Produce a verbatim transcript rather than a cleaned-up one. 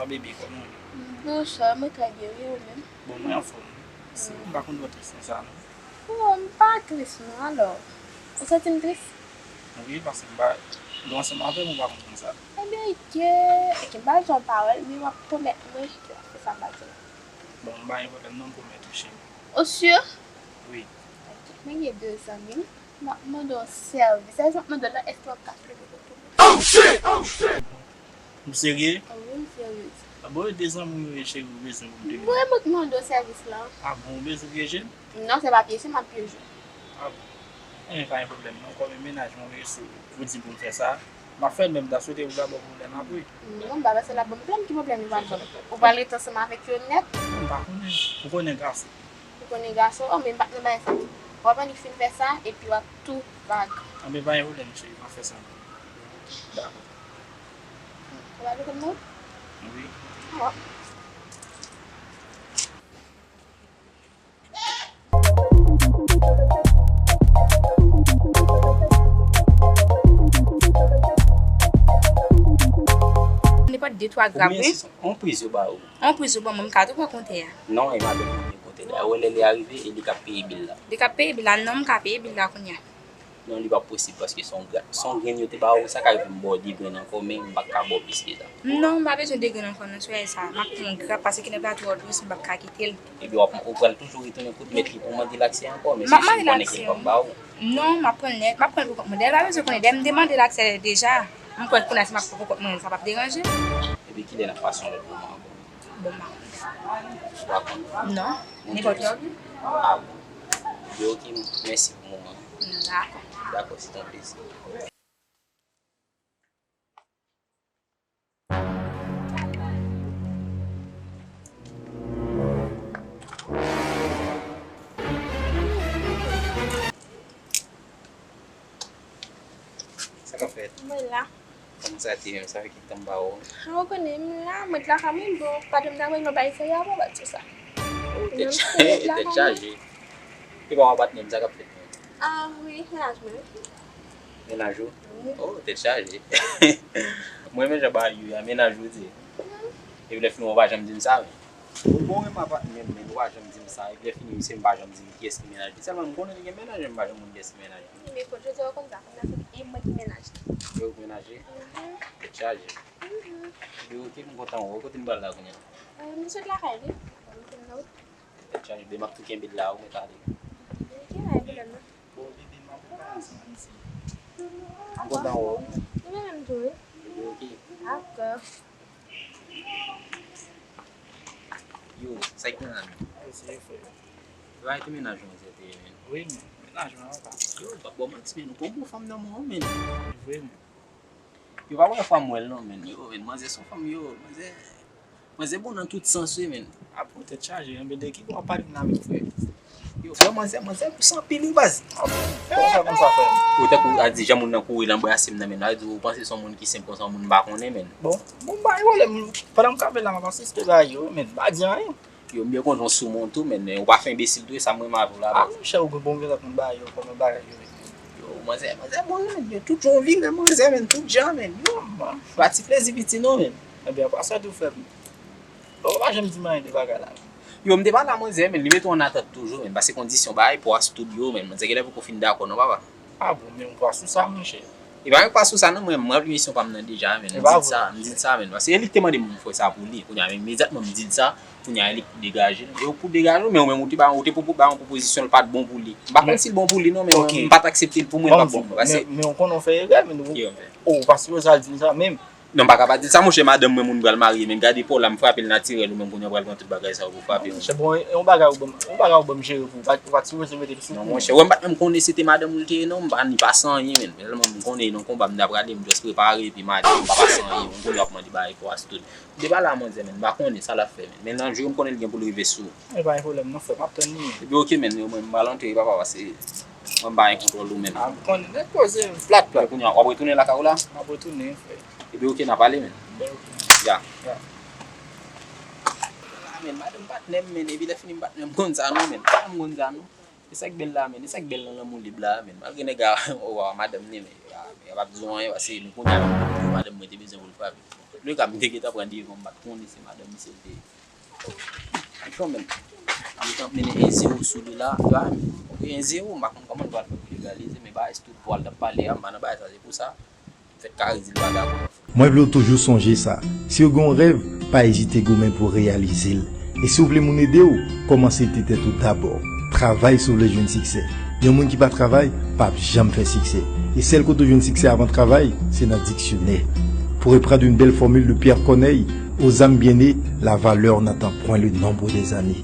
Bebe, kòman w ye? Bonswa, mwen trè byen, wi, ou menm? Bon, mwen anfòm. Si, m pa konn wè w tris konsa, non. Oh, m pa tris, non, alò. Ou santi m tris? Wi, paske m pa, lè w ansanm avè m, ou pa konn konsa. Ebyen, ke, ok, m pa di yon pawòl, men w ap pwomèt mwen ke w ap fè sa m ba di w la. Bon, m pa gen pwoblèm, non, m pwomèt ou, cheri. Ou si? Wi. Ok, mwen gen de zanmi m. M ap mande w sèvis. Sèvis m ap mande w la, èske w ap ka fè l pou mwen? Ou serye? Wi, m serye. A bon, e de zanmi w yo ye, cheri, ou bezwen pou m te vini? Mwen, mwen k mande w sèvis la. A bon, ou bezwen pyeje m? Non, se pa pyeje m ap pyeje w. A bon. Enben, pa gen pwoblèm, non. Kòm e mennaj mwen w ye, si ou di pou m fè sa, m ap fè l, men m ta swete ou pa ban m pwoblèm apre. Non, m pa panse l ap ban m pwoblèm. Ki pwoblèm li pral ban m? Ou pral rete ansanm avèk yo nèt? M pa konnen. Ou konnen gason. Ou konnen gason, oh, men m pa t nan bagay sa tou. W ap annik fin fè sa, epi w ap tou vag. Anben, pa gen pwoblèm, cheri, m ap fè sa. Dakò. Ou pa vle konn non? Wi. Bon. Nenpòt de twa grap, wi. Oubyen si se yon priz yo ba ou. Yon priz yo ban mwen, m ka tou pran kontè a. Non, e madanm mwen ki gen kontè la. Ou wè lè li arive e li k ap peye bil la. Li k ap peye bil la, non, m ka peye bil la kounye a. Non, li p ap posib paske se yon gra-, se yon grenn yo te ba ou, sa ka rive m ba w de grenn ankò, men m pa ka ba w plis ke sa. Non, m pa bezwen de grenn ankò, non, sou sa. M ap pran yon grap paske nèg la twò dous, m p ap ka kite l. Ebyen, w ap, ou pral toujou retounen kot mèt li pou mande l aksè ankò, men si ou konnen ke l p ap ba ou. Non, m ap pran l nèt, m ap pran l pou kont mwen. Dayè, l pa bezwen konnen. Dayè, m demande l aksè deja. M kwè kounye a, si m ap pran pou kont mwen, sa p ap deranje. Ebyen, kilè n ap pase yon lòt moman ankò? Bon, m pa konn. Ou pa konn? Non. Nenpòt lè w vle. A bon. Ebyen, ok, mèsi pou moman an. Dakò. Dakò, se te yon plezi. Sa k ap fèt? Mwen la. Kòman sa te menm? Sa fè kèk tan m pa wè w. A, ou konnen, m la, m ret lakay mwen, bon, patwon m ta voye m nan bay serye avè w, bat sou sa. Oh, tèt chaje, tèt chaje. E pa w a patnè m, sa k ap fèt menm? A, wi, mennaj mwen. Mennaj ou? Wi. Oh, tèt chaje. Mwen menm jan bagay yo ye a, mennaj ou di. Mhm. Epi lè fini w pa janm di m sa, wi. Ou bon renmen patnè m, men ou pa janm di m sa. Epi lè fini, misye m pa janm di m kiyès ki mennaj li. Sèlman m konnen li gen mennaj, men m pa janm konn kiyès ki mennaj li. Men kot jodi a ou konn sa, kounye a se e mwen ki mennaj li. E ou ki mennaj li? Mhm. Tèt chaje. Mhm. Ebyen, ok, m kontan wè w. Kote n pral la kounye a? Euh, m sot lakay li. Mwen menm nan wout. Tèt chaje, ben m ap tou kenbe l la, ou mèt ale. Ok, pa gen pwoblèm non. Bon, bebe, m ap prepare ansanm avèk ti. M kontan wè w. Ou menm tou, wi. Ebyen, ok. Dakò. Yo, sa k gen la menm? Yo, se frè. Yo, a te mennaj manzè te ye, menn. Wi, menn. Mennaj mwen anba. Yo, pa bon manti, menn. Ou gon bon fanm nan men w, menn. Vre, menn. Yo, pa premye fwa m wè l, non, menn. Yo, menn, manzè se yon fanm, yo, manzè, manzè bon nan tout sans, wi, menn. A bon, tèt chaje, enben de ki bò w ap pale m la menm, frè? Yo, frè, manzè, manzè dous anpil, wi, baz. A bon, kòman sa konn sa, frè m? Ou tankou a di jan moun nan kouri l anbrase m nan, menn. A di ou panse se yon moun ki senp konsa, yon moun m pa konnen, menn. Bon, bon, pa gen pwoblèm. Pandan m kanpe la, m ap asiste bagay yo, menn. Pa di anyen. Yo, m byen kontan w sou mwen tou, menn, men ou pa fè enbesil tou, e sa m renmen avè w la, baz. A, monchè, ou gen bon gen lòt moun bagay yo, kòman bagay yo ye. Yo, manzè, manzè bon, menn, yo, tout jan w vire, manzè, menn, tout jan, menn, yo, man, pa ti plezi piti non, menn. Enben, pa sa tou, frè m. Bon, ou pa janm di m anyen de bagay la. Yo, m te pale a manzè, menn, li mete w an atant toujou, menn, paske kondisyon bagay pou a studio, menn, manzè genlè poko fin dakò non, papa. A bon, men ou pa sou sa, monchè. E pa menm pa sou sa non, mwen, mwen ranpli misyon pa m nan deja, menn. M di l sa, m di l sa, menn. Paske e li ki te mande m fè sa pou li. Kounye a, imedyatman m di l sa, kounye a, e li k pou degaje l. E ou pou degaje w, men ou menm ou te ba, ou te pwopo-, ba yon pwopozisyon, l pa t bon pou li. M pa konn si l bon pou li non, men mwen, m pa t aksepte l pou mwen, l pa t bon pou mwen. Paske men, men ou konnen w fè erè, menn. Ki erè m fè? Oh, ou pa sipoze al di m sa menm. Non, m pa ka pa di l sa, monchè, madanm mwen, moun m pral marye, men gade pa w la, m frape l natirèl, ou menm kounye a w pral pran tout bagay sa yo pou w frape m. Monchè, bon, e yon bagay ou ban m, yon bagay ou ban m jere pou ou, ou pa t sipoze mete l sou kou. Non, monchè, wè m pa t menm konnen se te madanm ou l te ye, non, m pa ni pase anyen, menn. Sèlman m konnen e nan konba m ta prale, m just prepare, epi m ale, m pa pase anyen, ou konnen w ap mande bagay pou a studio. M te pale a manzè, menn, m pa konnen sa l ap fè, menn. Men nan jou yo m konnen l gen pou l rive sou ou. E pa gen pwoblèm, non, frè, m ap tann li. Epi, ok, menn, yo, mwen, m pral antre, papa, pase mwen, m pa gen kontwòl ou, menn. A, m konnen, nèg poze m plat, plat. Kounye a, w ap retounen lakay ou la? M ap retounen, frè. Epi, ok, n a pale, menn. Ben, ok. Ya. Ya. A, menn, madanm patnè m, menn, epi lè fini m patnè m konn sa, non, menn. Pa m konn sa, non. Sa k bèl la, men, sa k bèl nan lanmou lib la, men. Malgre nèg la, o, wa, madanm ni, men, a, men, y ap di w anyen, paske nou konnen madanm mwen te bezwen pou l frape. Antouleka, m te gentan pran devan, m pa t konnen se madanm misye te. Men kanmenm, yo t ap mennen en zewo sou li la, la, men, ok, en zewo, m pa konn kòman l pral fè pou l egalize, men bagay sou tout pwal t ap pale a, m pa nan bagay sa, se pou sa, m fèk ka ri di l pa dakò. Mwen vle w toujou sonje sa. Si w gen yon rèv, pa ezite goumen pou w reyalize l. E si w vle moun ede w, kòmanse ede tèt ou dabò. Travay si w vle jwenn siksè. Yon moun ki pa travay, p ap janm fè siksè. E sèl kote w jwenn siksè avan travay, se nan diksyonè. Pour reprendre une belle formule de Pierre Corneille, aux âmes bien nées, la valeur n'attend point le nombre des années.